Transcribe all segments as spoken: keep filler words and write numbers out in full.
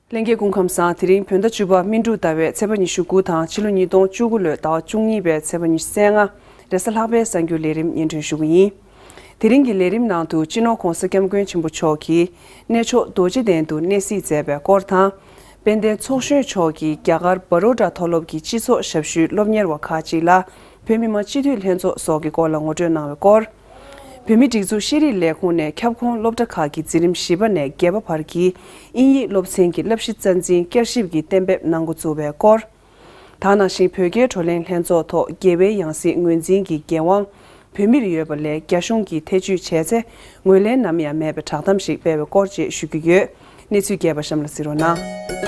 ལྷན་རྒྱས་སྐུ་ཁམས་བཟང་། དེ་རིང་བོད་ཟླ་བཅུ་པ་སྨིན་དྲུག་ཟླ་བའི་ཚེས་པ་ཉི་ཤུ་དགུ་དང་ཕྱི་ལོ་ཉིས་སྟོང་བཅུ་དགུ་ལོའི་ཟླ་བ་བཅུ་གཉིས་པའི་ཚེས་པ་ཉི་ཤུ་རྩ་ལྔ། རེས་གཟའ་ལྷག་པའི་གསར་འགྱུར་ལས་རིམ་སྙན་སྒྲོན་ཞུ་གི་ཡིན། དེ་རིང་གི་ལས་རིམ་ནང་དུ་སྤྱི་ནོར་༧གོང་ས་༧སྐྱབས་མགོན་ཆེན་པོ་མཆོག་གིས་གནས་མཆོག་རྡོ་རྗེ་གདན་དུ་གནས་གཟིགས་མཛད་པའི་སྐོར་དང་། དཔལ་ལྡན་ཚོགས་གཞོན་མཆོག་གིས་རྒྱ་གར་བྷ་རོ་ཌ་མཐོ་སློབ་ཀྱི་སྤྱི་ཚོགས་ཞབས་ཞུའི་སློབ་གཉེར་བ་ཁག་ཅིག་ལ་བོད་མི་མང་སྤྱི་འཐུས་ལྷན་ཚོགས་སོགས་ཀྱི་སྐོར་ལ་ངོ་སྤྲོད་གནང་བའི་སྐོར། བོད་མིའི་སྒྲིག་འཛུགས་ཤེས་རིག་ལས་ཁུངས་ནས་ཁྱབ་ཁོངས་སློབ་གྲྭ་ཁག་གི་འཛིན་རིམ་བཞི་པ་ནས་བརྒྱད་པ་བར་གྱི་དབྱིན་ཡིག་སློབ་ཚན་གྱི་བསླབ་གཞི་རྩ་འཛིན་བསྐྱར་ཞིབ་ཀྱི་གཏན་འབེབས་གནང་འགོ་བཙུགས་པའི་སྐོར། ད་ག་ནང་བཞིན་བོད་རྒྱའི་བགྲོ་གླེང་ལྷན་ཚོགས་ཐོག་རྒྱལ་བའི་ཡང་སྲིད་ངོས་འཛིན་གྱི་འགན་དབང་བོད་མིར་ཡོད་པ་ལས་རྒྱ་གཞུང་གིས་ཐེ་ཇུས་བྱས་ཚེ་ངོས་ལེན་ནམ་ཡང་མེད་པའི་བསྒྲགས་གཏམ་ཞིག་སྤེལ་བའི་སྐོར་བཅས་ཞུ་རྒྱུ་ཡོད། གནས་ཚུལ་རྒྱས་པ་གཤམ་ལ་གཟིགས་རོགས་གནང་།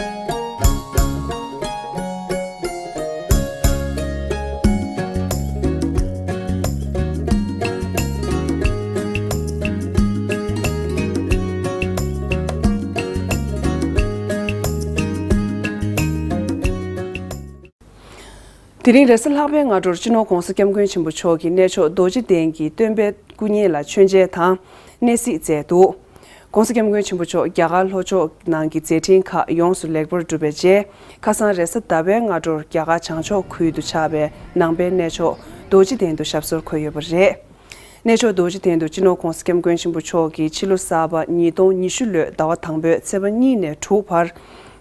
དེ་རིང་རེས་གཟའ་ལྷག་པའི་སྔ་དྲོར་སྤྱི་ནོར་༧གོང་ས་༧སྐྱབས་མགོན་ཆེན་པོ་མཆོག་གིས་གནས་མཆོག་རྡོ་རྗེ་གདན་གྱི་སྟོན་པའི་སྐུ་བརྙན་ལ་མཆོད་མཇལ་དང་གནས་གཟིགས་མཛད་འདུག ༸གོང་ས་༸སྐྱབས་མགོན་ཆེན་པོ་མཆོག་རྒྱ་གར་ལྷོ་ཕྱོགས་ནང་གི་མཛད་འཕྲིན་ཁག་ཡོངས་སུ་ལེགས་པར་གྲུབ་པའི་རྗེས། ཁ་སང་རེས་གཟའ་ཟླ་བའི་སྔ་དྲོར་རྒྱ་གར་བྱང་ཕྱོགས་ཁུལ་དུ་ཆགས་པའི་ནང་པའི་གནས་མཆོག་རྡོ་རྗེ་གདན་དུ་ཞབས་སོར་འཁོད་ཡོད་པ་རེད། གནས་མཆོག་རྡོ་རྗེ་གདན་དུ་སྤྱི་ནོར་༸གོང་ས་༸སྐྱབས་མགོན་ཆེན་པོ་མཆོག་གིས་ཕྱི་ལོ་གསར་པ་ཉིས་སྟོང་ཉི་ཤུ་ལོའི་ཟླ་བ་དང་པོའི་ཚེས་པ་གཉིས་ནས་དྲུག་བར།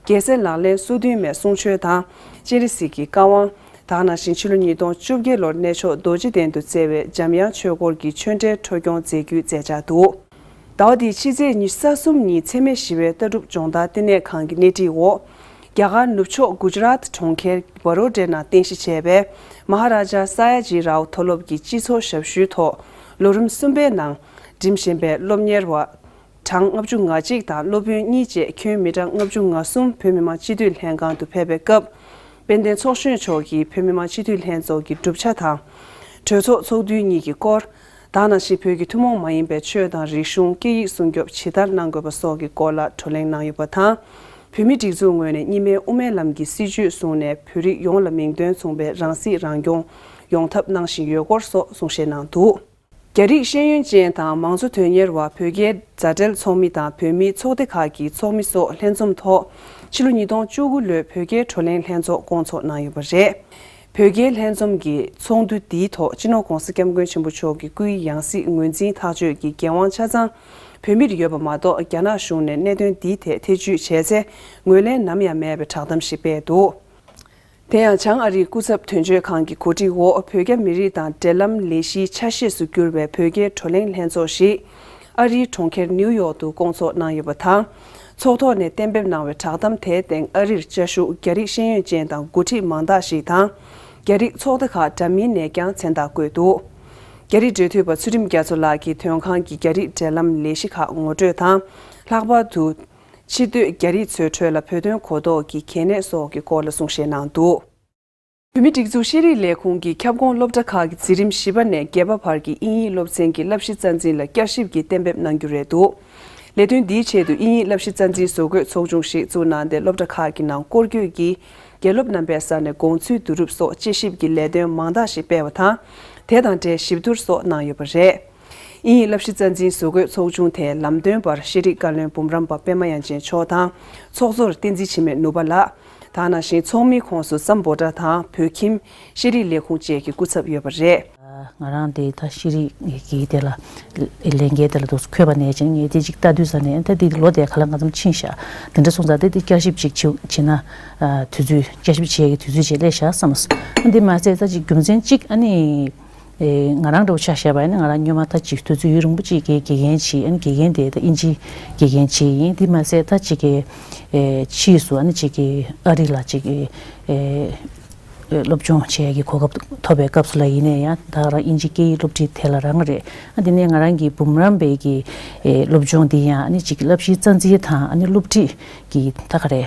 རྒྱལ་སྲས་ལག་ལེན་སོ་བདུན་མའི་གསུང་ཆོས་དང་། སྤྱན་རས་གཟིགས་ཀྱི་བཀའ་དབང་། ད་ག་ནང་བཞིན་ཕྱི་ལོ་ཉིས་སྟོང་བཅོ་བརྒྱད་ལོར་གནས་མཆོག་རྡོ་རྗེ་གདན་དུ་བསྩལ་བའི་འཇམ་དབྱངས་ཆོས་འཁོར་གྱི་ཆོས་འབྲེལ་འཕྲོ་སྐྱོང་མཛད་རྒྱུའི་མཛད་འཆར་འདུག་ཟླ་བ་འདིའི་ཕྱི་ཚེས་ཉི་ཤུ་རྩ་གསུམ་ཉིན་འཚེ་མེད་ཞི་བའི་ལྟ་གྲུབ་སྦྱོང་བརྡར་ལྟེ་གནས་ཁང་གི་སྣེ་ཁྲིད་འོག་རྒྱ་གར་ནུབ་ཕྱོགས་གུ་ཇ་རཱཏ་གྲོང་ཁྱེར་བ་རོ་ཌའི་ནང་རྟེན་གཞི་བྱས་པའི་མ་ཧཱ་རཱ་ཇཱ་ས་ཡ་ཇི་རའོ་མཐོ་སློབ་ཀྱི་སྤྱི་ཚོགས་ཞབས་ཞུའི་ཐོག་ལོ་རིམ་གསུམ་པའི་ནང་འགྲིམ་བཞིན་པའི་སློབ་གཉེར་བ་གྲངས་ལྔ་བཅུ་ང་གཅིག་དང་སློབ་དཔོན་གཉིས་བཅས་ཁྱོན་མི་གྲངས་ལྔ་བཅུ་ང་གསུམ་བོད་མི་མང་སྤྱི་འཐུས་ལྷན་ཁང་དུ་ཕེབས་པའི་སྐབས། དཔལ་ལྡན་ཚོགས་གཞོན་མཆོག་གིས་བོད་མི་མང་སྤྱི་འཐུས་ལྷན་ཚོགས་ཀྱི་གྲུབ་ཆ་དང་། གྲོས་ཚོགས་ཚོགས་དུས་གཉིས་ཀྱི་སྐོར། ད་ག་ནང་བཞིན་བོད་ཀྱི་ཐུན་མོང་མ་ཡིན་པའི་ཆོས་དང་རིག་གཞུང་སྐད་ཡིག་སྲུང་སྐྱོབ་ཇི་ལྟར་གནང་དགོས་པ་སོགས་ཀྱི་སྐོར་ལ་བགྲོ་གླེང་གནང་ཡོད་པ་དང་། བོད་མིའི་སྒྲིག་འཛུགས་ངོས་ནས་གཉིས་སྨན་དབུ་མའི་ལམ་གྱི་སྲིད་བྱུས་བཟུང་ནས་བོད་རིགས་ཡོངས་ལ་མིང་དོན་མཚུངས་པའི་རང་སྲིད་རང་སྐྱོང་ཡོང་ཐབས་གནང་བཞིན་ཡོད་སྐོར་སོགས་གསུང་བཤད་གནང་འདུག་རྒྱ་རིགས་ཤེས་ཡོན་ཅན་དང་མང་གཙོ་དོན་གཉེར་བ། བོད་རྒྱའི་མཛའ་འབྲེལ་ཚོགས་མི་དང་བོད་མིའི་ཚོགས་སྡེ་ཁག་གི་ཚོགས་མི་སོགས་ལྷན་འཛོམས་ཐོག་ཕྱི་ལོ་ཉིས་སྟོང་བཅུ་དགུ་ལོའི་བོད་རྒྱའི་བགྲོ་གླེང་ལྷན་ཚོགས་བསྐོང་ཚོགས་གནང་ཡོད་པ་རེད། བོད་རྒྱའི་ལྷན་འཛོམས་ཀྱི་ཚོགས་འདུ་འདིའི་ཐོག་སྤྱི་ནོར་༸གོང་ས་༸སྐྱབས་མགོན་ཆེན་པོ་མཆོག་གི་སྐུའི་ཡང་སྲིད་ངོས་འཛིན་ཐག་གཅོད་ཀྱི་འགན་དབང་ཆ་ཚང་བོད་མིར་ཡོད་པ་མ་གཏོགས། རྒྱ་ནག་གཞུང་ནས་གནད་དོན་འདིའི་ཐད་ཐེ་བྱུས་བྱས་ཚེ་ངོས་ལེན་ནམ་ཡང་མེད་པའི་བསྒྲགས་གཏམ་ཞིག་སྤེལ་འདུག་དེ་ཡང་བྱང་ཨ་རིའི་སྐུ་ཚབ་དོན་གཅོད་ཁང་གི་གོ་སྒྲིག་འོག་བོད་རྒྱ་མི་རིགས་དང་འབྲེལ་ལམ་ལས་གཞིའི་ཆ་ཤས་སུ་གྱུར་བའི་བོད་རྒྱའི་བགྲོ་གླེང་ལྷན་ཚོགས་ཤིག་ཨ་རིའི་གྲོང་ཁྱེར་ནིའུ་ཡོག་ཏུ་བསྐོང་ཚོགས་གནང་ཡོད་པ་དང་། ཚོགས་ཐོག་ནས་གཏན་འབེབས་གནང་བའི་བསྒྲགས་གཏམ་དེའི་སྟེང་ཨ་རིར་བཅའ་བཞུགས་རྒྱ་རིགས་ཤེས་ཡོན་ཅན་དང་འགོ་ཁྲིད་མང་དག་ཞིག་དང་། རྒྱ་རིགས་ཚོགས་སྡེ་ཁག་འདྲ་མིན་ནས་ཀྱང་མཚན་རྟགས་བཀོད་འདུག་རྒྱ་རིགས་འབྲེལ་མཐུད་པ་ཚུལ་ཁྲིམས་རྒྱ་མཚོ་ལགས་ཀྱིས་དོན་ཁང་གི་རྒྱ་རིགས་འབྲེལ་ལམ་ལས་གཞི་ཁག་ངོ་སྤྲོད་དང་། ལྷག་པར་དུ། ཕྱི་སྡོད་རྒྱ་རིགས་ཚོའི་ཁྲོད་ལ་བོད་དོན་གོ་རྟོགས་ཀྱི་གལ་གནད་སོགས་ཀྱི་སྐོར་ལ་གསུང་བཤད་གནང་འདུག་བོད་མིའི་སྒྲིག་འཛུགས་ཤེས་རིག་ལས་ཁུངས་ཀྱིས་ཁྱབ་ཁོངས་སློབ་གྲྭ་ཁག་གི་འཛིན་རིམ་བཞི་པ་ནས་བརྒྱད་པ་བར་གྱི་དབྱིན་ཡིག་སློབ་ཚན་གྱི་བསླབ་གཞི་རྩ་འཛིན་ལ་བསྐྱར་ཞིབ་ཀྱི་གཏན་འབེབས་གནང་རྒྱུ་རེད་འདུག་ལས་དོན་འདིའི་ཆེད་དུ་དབྱིན་ཡིག་བསླབ་གཞི་རྩ་འཛིན་བཟོ་འགོད་ཚོགས་ཆུང་ཞིག་བཙུགས་གནང་སྟེ། སློབ་གྲྭ་ཁག་གི་ནང་སྐོར་སྐྱོད་ཀྱིས་དགེ་སློབ་རྣམ་པའི་སར་ནས་དགོངས་ཚུལ་བསྡུ་རུབ་སོགས་དཔྱད་ཞིབ་ཀྱི་ལས་དོན་མང་དག་ཞིག་སྤེལ་བ་དང་། དེ་དང་འབྲེལ་ཞིབ་བསྡུར་སོགས་གནང་ཡོད་པ་རེད། དབྱིན་ཡིག་བསླབ་གཞི་རྩ་འཛིན་བཟོ་འགོད་ཚོགས་ཆུང་དེའི་ལམ་སྟོན་པར་ཤེས་རིག་བཀའ་བློན་འབུམ་རམས་པ་པད་མ་དབྱངས་ཅན་མཆོག་དང་། ཚོགས་གཙོར་བསྟན་འཛིན་འཆི་མེད་ནུར་པ་ལགས། ད་ག་ནང་བཞིན་ཚོགས་མིའི་ཁོངས་སུ་སམ་བྷོ་ཊ་དང་བོད་ཁྱིམ། ཤེས་རིག་ལས་ཁུངས་བཅས་ཀྱི་སྐུ་ཚབ་ཡོད་པ་རེད། ང་རང་དེ་ད་ཤེས་རིག་གི་དེ་ལ་ལས་འགན་དེ་ལ་འདུག་འཁོད་པ་ནས་ཅིག་ངས་དེ་ཅིག་ལྟ་དུས་ཙ་ནས་ད་དེ་ལོ་དེ་ག་ལ་ང་ཙམ་ཕྱིན་ཤག་དེ་འདྲ་སོང་ཙང་དེ་དེ་བསྐྱར་ཞིབ་ཅིག་བྱེད་བྱེད་ན། དུས་ཚོད་བསྐྱར་ཞིབ་བྱེད་ཡག་གི་དུས་ཚོད་ཅིག་སླེབས་ཤག་བསམ་སོང་། འདི་མ་ཟད་ད་ཅིག་རྒྱུ་མཚན་གཅིག་ཨ་ནི། ཨེ། ང་རང་འདྲ་བོ་ཆ་བཞག་པ་ཡིན་ན་ང་རང་སྔོན་མ་ད་ཅིག་དུས་ཚོད་ཡུན་རིང་པོ་ཅིག་གི་དགེ་རྒན་བྱས། ཨ་ནི་དགེ་རྒན་དེ་ད་དབྱིན་ཇིའི་དགེ་རྒན་བྱས་ཡིན། དེ་མ་ཟད་ད་ཅིག་གི་ཨེ། ཕྱིས་སུ་ཨ་ནི་ཅིག་གི་ཨ་རི་ལ་ཅིག་གི་ཨེ། སློབ་སྦྱོང་བྱེད་ཡག་གི་གོ་སྐབས་ཐོབ་པའི་སྐབས་སུ་ལ་ཡིན་ནའི་ཡང་ད་རང་དབྱིན་ཇིའི་སྐད་ཡིག་སློབ་ཁྲིད་དེ་ལ་རག་གི་རེད། ཨ་དེ་ནས་ང་རང་གི་འབུམ་རམས་པའི་གི་ཨེ། སློབ་སྦྱོང་འདི་ཡང་ཨ་ནི་ཅིག་གི་བསླབ་གཞིའི་རྩ་འཛིན་དང་ཨ་ནི་སློབ་ཁྲིད་ཀྱི་ད་ག་རེ་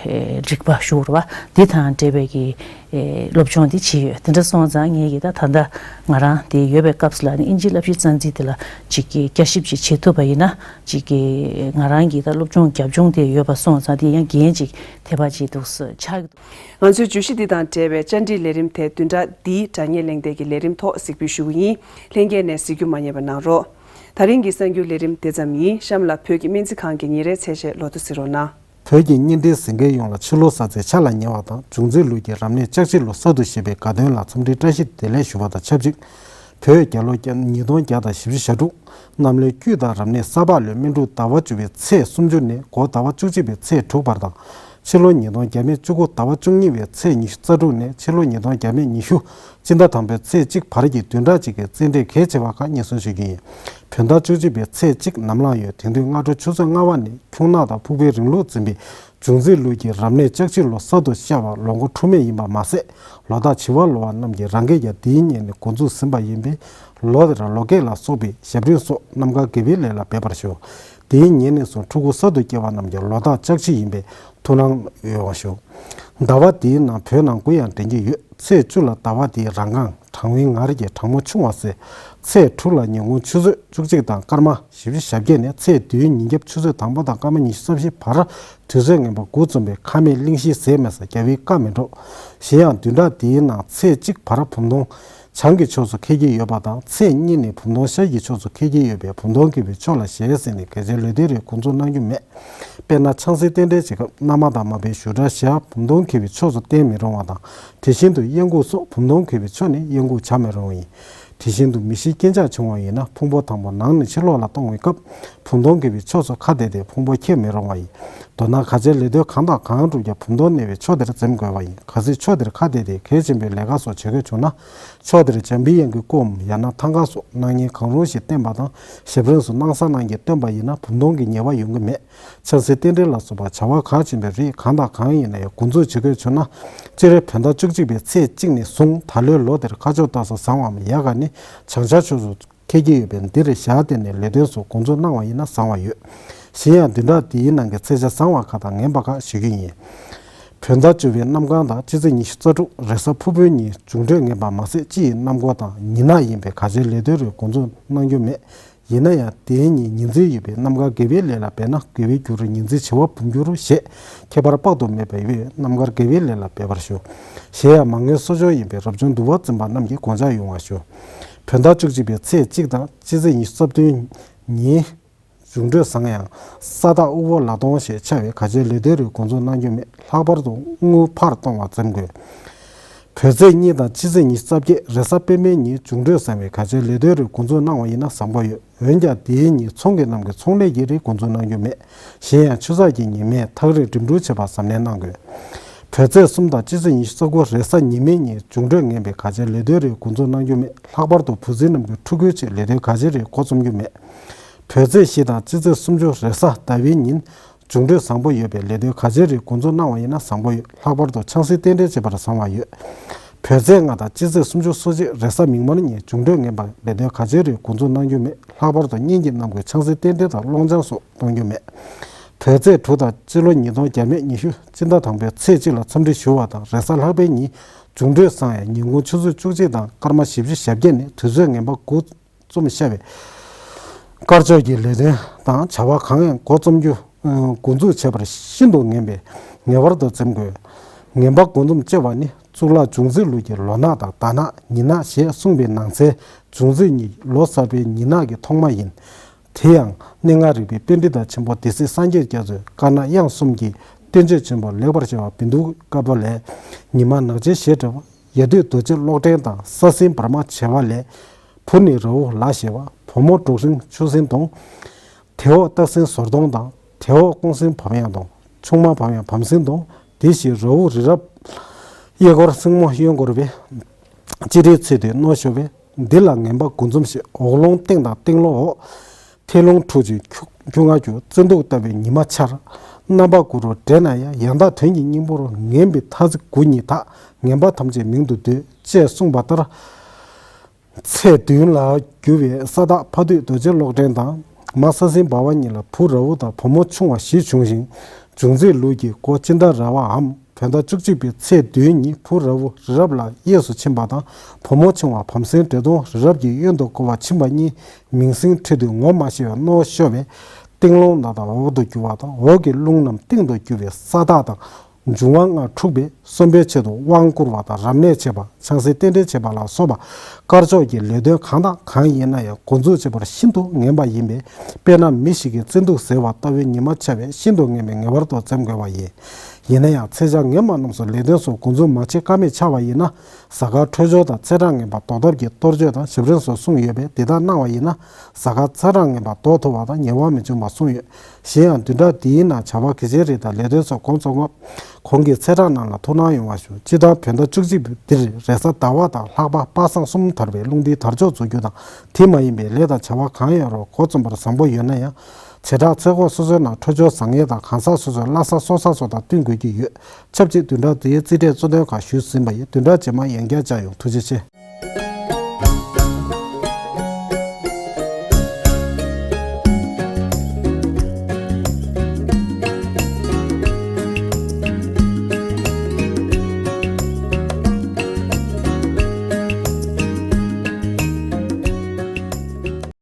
རིག་པ་ཞུ་བར་བ་འདི་དང་འབྲེལ་བའི་གི་སློབ་སྦྱོང་འདི་བྱས་ཡོད། དེ་འདྲ་སོང་ཙང་ངས་ཀྱི་ད་ད་ལྟ་ང་རང་དེ་ཡོད་པའི་སྐབས་སུ་ལ་ནི་དབྱིན་ཇིའི་བསླབ་གཞི་རྩ་འཛིན་དེ་ལ་ཅིག་གི་བསྐྱར་ཞིབ་ཅིག་བྱེད་ཐུབ་པ་ཡིན་ན་ཅིག་གི་ང་རང་གི་ད་སློབ་སྦྱོང་རྒྱབ་ལྗོངས་དེ་ཡོད་པ་སོང་ཙང་དེ་ཡང་འགན་ཅིག་དེ་བ་ཅིག་འདུག་ས་ཆགས་ཀྱི་འདུག་ང་ཚོའི་བརྗོད་གཞི་འདི་དང་འབྲེལ་བའི་བཅར་འདྲིའི་ལས་རིམ་དེ་བདུན་ཕྲག་འདིའི་དྲ་བརྙན་གླེང་སྟེགས་ཀྱི་ལས་རིམ་ཐོག་གཟིགས་འབུལ་ཞུ་གི་ཡིན། ལྷན་རྒྱས་ནས་གཟིགས་རྒྱུ་མ་བསྙེལ་བ་གནང་རོགས། ད་རིང་གི་གསར་འགྱུར་ལས་རིམ་དེ་ཙམ་ཡིན། གཤམ་ལ་བོད་ཀྱི་སྨན་རྩིས་ཁང་གི་ཉིན་རེའི་ཚེས་བཅད་ལོ་ཐོ་གཟིགས་རོགས་གནང་། བོད་ཀྱི་བརྙན་འཕྲིན་གཟིགས་མཁན་ཡོངས་ལ་ཕྱི་ལོ་གསར་ཚེས་འཆར་ལ་ཉེ་བ་དང་། འབྱུང་རྩིས་ལུགས་ཀྱི་རབ་གནས་ལྕགས་བྱི་ལོ་གསར་དུ་བཞད་པའི་དགའ་སྟོན་ལ་འཚམས་འདྲིའི་བཀྲ་ཤིས་བདེ་ལེགས་ཞུ་བ་དང་ཆབས་ཅིག་བོད་རྒྱལ་ལོ་ཉིས་སྟོང་བརྒྱ་དང་བཞི་བཅུ་ཞེ་དྲུག་གནམ་ལོའི་དཀྱུས་དང་རབ་གནས་ས་ཕག་ལོའི་སྨིན་དྲུག་ཟླ་བ་བཅུ་པའི་ཚེས་སུམ་ཅུ་ནས་འགོ་ཟླ་བ་བཅུ་གཅིག་པའི་ཚེས་དྲུག་བར་དང་། ཕྱི་ལོ་ཉིས་སྟོང་བརྒྱ་མེད་བཅུ་དགུ་ཟླ་བ་བཅུ་གཉིས་པའི་ཚེས་ཉི་ཤུ་རྩ་དྲུག་ནས་ཕྱི་ལོ་ཉིས་སྟོང་བརྒྱ་མེད་ཉི་ཤུ་སྤྱི་ཟླ་དང་པོའི་ཚེས་གཅིག་བར་གྱི་བདུན་ཕྲག་གཅིག་གི་རྩེད་འགྲན་གལ་ཆེ་བ་ཁག་སྙན་སེང་ཞུ་རྒྱུ་ཡིན། བོད་ཟླ་བཅུ་གཅིག་པའི་ཚེས་གཅིག་ནམ་ལངས་ཡོད། དེང་དུས་སྔ་དྲོ་ཆུ་ཚོད་ལྔ་པ་ནས་ཁྱུང་ནག་དང་ཕུག་པའི་རིང་ལུགས་འཛིན་པའི་འབྱུང་རྩིས་ལུགས་ཀྱི་རབ་གནས་ལྕགས་བྱི་ལོ་གསར་དུ་ཤར་བ་ལོ་འཁོར་འཁྲུག་མེད་ཡིན་པ་མ་ཟད། ལོ་རྟགས་བྱི་བ་ལོ་བ་རྣམས་ཀྱིས་རང་སྐད་ཀྱང་འདིའི་ཉིན་ནས་འགོ་འཛུགས་ཟིན་པ་ཡིན་པས། ལོ་དེར་ལོ་སྐེག་ལ་སོགས་པའི་ཞབས་རིམ་སོགས་རྣམ་དཀར་དགེ་བའི་ལས་ལ་འབད་པར་ཞུ། འདིའི་ཉིན་ནས་བཟུང་ཕྲུ་གུ་གསར་དུ་སྐྱེས་པ་རྣམས་ཀྱི་ལོ་རྟགས་ལྕགས་བྱི་ཡིན་པས་ཐུགས་སྣང་ཡོང་བ་ཞུ། ཟླ་བ་འདིའི་ནང་བོད་ནང་དགུ་ཡང་འདྲེན་གྱི་ཡོད། ཚེས་བཅུ་ལ་ཟླ་བ་འདིའི་རང་གངས། གྲང་བའི་ངར་གྱིས་གྲང་མོ་ཆུང་བ་ཟེར། ཚེས་དྲུག་ལ་ཉིན་གུང་ཆུ་ཚོད་བཅུ་གཅིག་དང་སྐར་མ་བཞི་བཅུ་ཞེ་བརྒྱད་ནས་ཚེས་བདུན་ཉིན་རྒྱབ་ཆུ་ཚོད་དང་པོ་དང་སྐར་མ་ཉི་ཤུ་རྩ་བཞི་བར་དུས་ཚོད་ངན་པ་དགུ་འཛོམས་པའི་ཁ་མེད་གླིང་བཞི་ཟེར་མེད་ས་རྒྱལ་བའི་བཀའ་མི་འགྲོ། གཞན་ཡང་བདུན་ཕྲག་འདིའི་ནང་ཚེས་གཅིག་བར་བུམ་སྟོང་བྱང་གི་ཕྱོགས་སུ་འཁེལ་གྱི་ཡོད་པ་དང་། ཚེས་གཉིས་ནས་བུམ་སྟོང་ཤར་གྱི་ཕྱོགས་སུ་འཁེལ་གྱི་ཡོད་པས་བུམ་སྟོང་འཁེལ་བའི་ཕྱོགས་ལ་ཞལ་གཟིགས་ནས་གལ་ཆེའི་ལས་དོན་རིགས་འགོ་འཛུགས་གནང་རྒྱུ་མེད། དཔེར་ན། ཆང་སའི་རྟེན་འབྲེལ་བྱེད་སྐབས་མནའ་མ་དང་མ་པའི་བཞུགས་གྲལ་ཞལ་བུམ་སྟོང་འཁེལ་བའི་ཕྱོགས་སུ་བསྟན་མི་རུང་བ་དང་། དེ་བཞིན་དུ་གཡས་འགུགས་སོགས་བུམ་སྟོང་འཁེལ་བའི་ཕྱོགས་ནས་གཡས་འགུགས་བྱ་མི་རུང་བ་ཡིན། དེ་བཞིན་དུ་མི་ཤི་རྐྱེན་ཆག་བྱུང་བ་ཡིན་ན་ཕུང་པོ་དང་པོ་ནང་ནས་ཕྱི་ལོགས་ལ་གཏོང་བའི་སྐབས་བུམ་སྟོང་འཁེལ་བའི་ཕྱོགས་སུ་ཁ་གཏད་དེ་ཕུང་པོ་འཁྱེར་མི་རུང་བ་ཡིན། མདོར་ན་ག་ཅའི་ལས་དོན་གང་དང་གང་བསྒྲུབ་ཀྱང་བུམ་སྟོང་གནས་པའི་ཕྱོགས་དེར་འཛེམ་དགོས་པ་ཡིན། གལ་སྲིད་ཕྱོགས་དེར་ཁ་གཏད་དེ་གལ་ཆེན་པོའི་ལས་ཀ་སོགས་བྱེད་དགོས་བྱུང་ན། ཕྱོགས་དེར་འཇམ་པའི་དབྱངས་ཀྱི་སྐོམ་ཡང་ན་ཐང་ག་སོགས་སྣང་བརྙན་གང་རུང་ཞིག་བསྟན་པ་དང་། ཞབས་རིམ་སོགས་སྣང་ས་སྣང་བརྙན་སྟོན་པ་ཡིན་ན་བུམ་སྟོང་གི་ཉེས་པ་ཡོང་གི་མེད། ཆང་སའི་རྟེན་འབྲེལ་ལ་སོགས་པ་བྱ་བ་གལ་ཆེན་པོའི་རིགས་གང་དང་གང་ཡིན་ན་ཡང་འགོ་འཛུགས་བྱེད་དགོས་བྱུང་ན། སྤྱིར་བོད་ཟླ་བཅུ་གཅིག་པའི་ཚེས་གཅིག་ནས་བཟུང་ད་ལོའི་ལོ་དེར་ཁ་ཕྱོགས་ལྟ་ས་བཟང་བའམ་ཡལ་ག་ནི་བྱང་ཤར་ཕྱོགས་སུ་འཁེལ་གྱི་ཡོད་པས་འདིར་ཞལ་བསྟན་ནས་ལས་དོན་སོགས་འགོ་འཛུགས་གནང་བ་ཡིན་ན་བཟང་བ་ཡོད། གཞན་ཡང་བདུན་ཕྲག་འདིའི་ནང་གི་ཚེས་ཆ་བཟང་བ་ཁག་དང་ངན་པ་ཁག་ཞུ་རྒྱུ་ཡིན། བོད་ཟླ་བཅུ་པའི་གནམ་གང་དང་སྤྱི་ཚེས་ཉི་ཤུ་རྩ་དྲུག་རེས་གཟའ་ཕུར་བུའི་ཉིན་འབྱུང་འཕྲོད་ངན་པ་མ་ཟད་སྤྱི་ཡི་གནམ་སྒོ་དང་ཉི་ནག་ཡིན་པས་ག་ཅའི་ལས་དོན་རིགས་འགོ་འཛུགས་གནང་རྒྱུ་མེད། ཡིན་ན་ཡང་དེའི་ཉིན་ཉི་འཛིན་ཡོད་པས་རྣམ་དཀར་དགེ་བའི་ལས་ལ་འབད་ན་དགེ་བའི་རྒྱུར་ཉི་འཛིན་བྱེ་བ་འབུམ་འགྱུར་ཞེས་ཁྱད་པར་དཔག་ཏུ་མེད་པ་ཡོད་པས་རྣམ་དཀར་དགེ་བའི་ལས་ལ་འབད་པར་ཞུ། གཞན་ཡང་མ་དངུལ་གསོག་འཇོག་ཡིན་པས་རབ་བྱུང་འདུ་བ་འཛིན་པ་རྣམས་ཀྱིས་དགོངས་འཇགས་ཡོང་བ་ཞུ། བོད་ཟླ་བཅུ་གཅིག་པའི་ཚེས་གཅིག་དང་སྤྱི་ཚེས་ཉི་ཤུ་རྩ་བདུན་ཉིན། འབྱུང་འཕྲོད་བཟང་ཡང་ས་བདག་དབུལ་པོ་ལག་སྟོང་ཞེས་བྱ་བའི་ག་ཅའི་ལས་དོན་རིགས་འགོ་འཛུགས་གནང་རྒྱུ་མེད། ལྷག་པར་དུ་དངུལ་ཕར་གཏོང་བར་འཛེམ་དགོས། བོད་ཚེས་གཉིས་དང་སྤྱི་ཚེས་ཉི་ཤུ་རྩ་བརྒྱད་རེས་གཟའ་སྤེན་པའི་ཉིན་འབྱུང་འཕྲོད་བཟང་བའི་ག་ཅའི་ལས་དོན་རིགས་འགོ་འཛུགས་གནང་བ་ཡིན་ན་བཟང་པོ་ཡོད། འོན་ཀྱང་དེའི་ཉིན་ཚོང་གི་རྣམས་ཀྱི་ཚོང་ལས་ཀྱི་རིགས་འགོ་འཛུགས་གནང་རྒྱུ་མེད། གཞན་ཡང་ཆུ་ཚགས་ཀྱི་ཉི་མས་ཐག་རིང་འགྲིམ་འགྲུལ་བྱེད་པར་གཟབ་ནན་གནང་དགོས། བོད་ཚེས་གསུམ་དང་སྤྱི་ཚེས་ཉི་ཤུ་རྩ་དགུ་རེས་གཟའ་ཉི་མའི་ཉིན་འབྱུང་འཕྲོད་ངན་པའི་ག་ཅའི་ལས་དོན་རིགས་འགོ་འཛུགས་གནང་རྒྱུ་མེད། ལྷག་པར་དུ་བུ་ཚའི་རྣམས་ཀྱི་ཕྲུ་གུའི་ཆེད་ལས་དོན་ག་ཅའི་རིགས་འགོ་རྩོམ་རྒྱུ་མེད། བོད་ཚེས་བཞི་དང་སྤྱི་ཚེས་སུམ་ཅུ་རེས་གཟའ་ཟླ་བའི་ཉིན་འབྱུང་འཕྲོད་བཟང་པོ་ཡོད་པས་ལས་དོན་ག་ཅའི་རིགས་འགོ་འཛུགས་གནང་བ་ཡིན་ན་བཟང་པོ་ཡོད། ལྷག་པར་དུ་ཆང་སའི་རྟེན་འབྲེལ་བྱེད་པར་བཟང་བ་ཡོད། བོད་ཚེས་ལྔ་དང་སྤྱི་ཚེས་སུམ་ཅུ་སོ་གཅིག་རེས་གཟའ་མིག་དམར་ཉིན་འབྱུང་འཕྲོད་ངན་པ་ལས་དོན་ག་ཅའི་རིགས་འགོ་འཛུགས་གནང་རྒྱུ་མེད། ལྷག་པར་དུ་གཉེན་གྱི་རྣམས་ཀྱི་ཆང་སའི་རྟེན་འབྲེལ་དང་སློང་ཆང་སོགས་གཏོང་རྒྱུ་མེད། བོད་ཚེས་དྲུག་དང་སྤྱི་ལོ་ཉིས་སྟོང་བརྒྱ་མེད་ཉི་ཤུ་སྤྱི་ཟླ་དང་པོའི་ཚེས་གཅིག་ལ་འཚམས་འདྲི་ཞུ་བ་དང་རེས་གཟའ་ལྷག་པའི་ཉིན་འབྱུང་འཕྲོད་བཟང་ཡང་ཉིན་གུང་ཆུ་ཚོད་བཅུ་གཅིག་དང་སྐར་མ་བཞི་བཅུ་ཞེ་བརྒྱད་ནས་དུས་ཚོད་ངན་པ་དགུ་རྩོམ་ཤར་བས། དཀར་ཕྱོགས་ཀྱི་ལས་དོན་དང་བྱ་བ་གང་ཡང་འགོ་རྩོམ་རྒྱུ། འགོ་འཛུགས་བྱེད་པར་ཤིན་ཏུ་ངན་པས་ངེས་པར་དུ་འཛེམ་དགོས། ངན་པ་འགོ་རྩོམ་ཅེས་པ་ནི་གཙུག་ལག་འབྱུང་རྩིས་ལུགས་ཀྱི་ལོ་ནག་དང་ཟླ་ནག་ཉི་ནག་ཞེས་གསུངས་པའི་ནང་ཚན་འབྱུང་རྩིས་ཉིད་ལོ་གསར་པའི་ཉི་ནག་གི་ཐོག་མ་ཡིན། དེ་ཡང་གནས་ལྔ་རིག་པའི་པཎྜི་ཏ་ཆེན་པོ་སྡེ་སྲིད་སངས་རྒྱས་རྒྱ་མཚོས་དཀར་ནག་དབྱངས་གསུམ་གྱི་བསྟན་བཅོས་ཆེན་པོ་ལེགས་པར་བྱས་པ་བཻ་ཌཱུརྱ་བཀའ་པོད་ལས། ཉི་མ་ནག་ཅན་ཞེས་བྲི་བ། ཡ་དུས་རྡོ་རྗེ་གློག་ཕྲེང་དང་ས་སྲིན་འབར་མ་བྱེ་བ་ལས། བུ་ནི་ར་ཨུ་ལ་ཞེས་པ། བུ་མོ་འབྲོག་སྲིན་ཆུ་སྲིན་གདོང་། དེ་འོག་སྟག་སྲིན་ཟོར་གདོང་དང་། དེ་འོག་ཀོང་སྲིན་བམ་ཡང་གདོང་། ཆུང་མ་བམ་ཡང་བམ་སྲིན་གདོང་། དེ་བཞིན་ར་ཨུ་རི་རབ། གཡས་སྐོར་སྲིང་མོ་གཡོན་སྐོར་བས། སྤྱི་རའི་ཚེས་དུས་རྣོ་ཤོར་བས། འདི་ལ་ངན་པ་དགུ་འཛོམས་ཤིག་འོག་ལོང་སྟེང་དང་སྟེང་ལོང་འོག་ཐལ་རླུང་འཁྲུགས་ཅིང་ཁྱུ་ཁྱུ་ང་རྒྱུ། བཙན་དུག་ལྟ་བུའི་ཉི་མ་འཆར། རྣམ་པ་དགུ་རུ་བསྒྲིལ་ན་ཡང་། ཡང་དག་དོན་གྱི་སྙིང་པོར་ངན་པའི་ཐ་ཚིག་དགུ་ཉིད་དག་ངན་པ་ཐམས་ཅད་མིང་དུ་འདོད། ཅེས་གསུངས་པ་ལྟར། ཚེས་བདུན་ལ་རྒྱུ་བའི་ས་བདག་ཕ་དུད་རྡོ་རྗེ་གློག་ཕྲེང་དང་། མ་ས་སྲིན་འབར་བ་གཉིས་ལ་བུ་ར་ཨུ་དང་བུ་མོ་ཆུང་བ་བཞི་བྱུང་ཞིང་། འབྱུང་རྩིས་ལུགས་ཀྱི་འགོ་སྤྱི་ཟླ་ར་བའམ་བོད་ཟླ་བཅུ་གཅིག་པའི་ཚེས་བདུན་ཉིན་བུ་ར་ཨུ་རི་རབ་ལ་གཡས་སུ་ཕྱིན་པ་དང་། བུ་མོ་ཆུང་བ་བམ་སྲིན་འདྲེ་གདོང་རི་རབ་ཀྱི་གཡོན་དུ་བསྐོར་བ་ཕྱིན་པ་གཉིས་མིང་སྲིང་འཁྲིལ་དུས་ངོ་མ་ཤེས་པའི་རྣོ་ཤོར་བས། སྟེང་ལོང་ནག་དང་འོག་ཏུ་རྒྱུ་བ་དང་། འོག་གི་རླུང་རྣམས་སྟེང་དུ་རྒྱུ་བའི་ས་བདག་དང་། འབྱུང་བ་ལྔ་འཁྲུགས་པའི་གསོན་པོའི་ཆེད་དུ་དབང་བསྐུར་བ་དང་རབ་གནས་བྱེད་པ། ཆང་སའི་རྟེན་འབྲེལ་བྱེད་པ་ལ་སོགས་པ་དཀར་ཕྱོགས་ཀྱི་ལས་དོན་གང་དང་གང་ཡིན་ན་ཡང་འགོ་འཛུགས་བྱེད་པར་ཤིན་ཏུ་ངན་པ་ཡིན་པས། དཔེར་ན་མི་ཞིག་གིས་བཙན་དུག་ཟེར་བ་ལྟ་བུའི་ཉི་མ་འཆར་བས་ཤིན་ཏུ་ངན་པས་ངེས་པར་དུ་འཛེམ་དགོས་པ་ཡིན། ཡིན་ན་ཡང་ཚེས་ཆ་ངན་པ་རྣམས་སུ་ལས་དོན་སོགས་འགོ་འཛུགས་མ་བྱེད་ཀ་མེད་ཆགས་པ་ཡིན་ན། གཟའ་སྐར་འཕྲོད་སྦྱོར་དང་ཚེས་གྲངས་ངན་པ་ཟློག་ཐབས་ཀྱི་གཏོར་མཆོད་དང་ཞབས་རིམ་སོགས་གསུངས་ཡོད་པས་འདི་དག་གནང་བ་ཡིན་ན། གཟའ་སྐར་ཚེས་གྲངས་ངན་པ་ཟློག་ཐུབ་པ་དང་ཉེ་བར་མི་འབྱུང་བ་གསུངས་ཡོད། གཞན་ཡང་བདུན་ཕྲག་འདིའི་ནང་བྱ་བ་གལ་ཆེན་རིགས་དང་ལས་དོན་སོགས་འགོ་བཙུགས་སྔོན། གོང་གི་ཚེས་གྲངས་རྣམས་ལ་ཐུགས་སྣང་ཡོང་བ་ཞུ། སྤྱིར་བཏང་བོད་ཟླ་བཅུ་གཅིག་པའི་འདིར་རེས་གཟའ་ཟླ་བ་དང་ལྷག་པ་པ་སངས་གསུམ་དར་བའི་རླུང་ལྡིང་དར་ལྕོག་རྫོགས་རྒྱུ་དང་དེ་མ་ཡིན་པའི་ལས་དང་བྱ་བ་གང་ཡང་རུང་འགོ་རྩོམ་པར་བཟང་པོ་ཡོད་ན་ཡང་། བྱེ་བྲག་ཚེས་གོང་སོ་སོའི་ནང་འཕྲོད་སྦྱོར་བཟང་ངན་དང་གང་ཟག་སོ་སོའི་བླ་གཟའ་སྲོག་གཟའ་སོགས་དང་བསྟུན་དགོས་ཀྱི་ཡོད། ཆབས་ཅིག་བདུན་ཕྲག་འདིའི་རྩིས་འབྲས་གཙོ་དོན་ཁག་ཞུས་ཟིན་པ་ཡིན། བདུན་ཕྲག་རྗེས་མར་ཡང་བསྐྱར་བཅར་ཡོང་། ཐུགས་རྗེ་ཆེ།